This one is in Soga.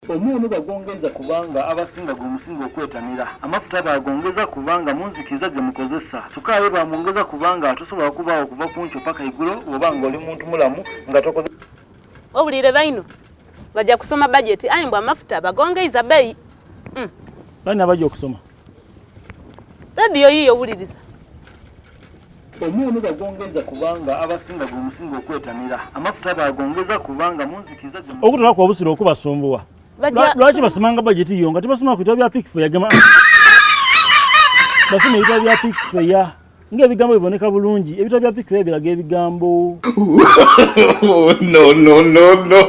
Omuunhu bagwongeza kubanga abasinga gwemusinga okwetanira. Amafuta bagongeza kubanga munzikiiza gemukozesa. Sukaali bamwongeza kubanga tosobola kubaagho kuva kunkyo paka igulo bwoba nga oli muntu mulamu nga tokoze. Owulire baino baja kusoma budget aye mbu amafuta bagongeiza beyi. Mm. Bani abaja okusoma? Radio yiyo wuliriza. Omuunhu bagwongeza kubanga abasinga gwemusinga okwetanira. Amafuta bagongeza kubanga munzikiiza ge. Okutolaku obusiro okubasumbuwa. Lwaki basomanga budget yo nga tebasoma ku bitabo bya pick fair gema. Basoma ebitabo bya pick fair nga ebigambo biboneka bulungi. Ebitabo bya pick fair biraga ebigambo. No, no, no, no.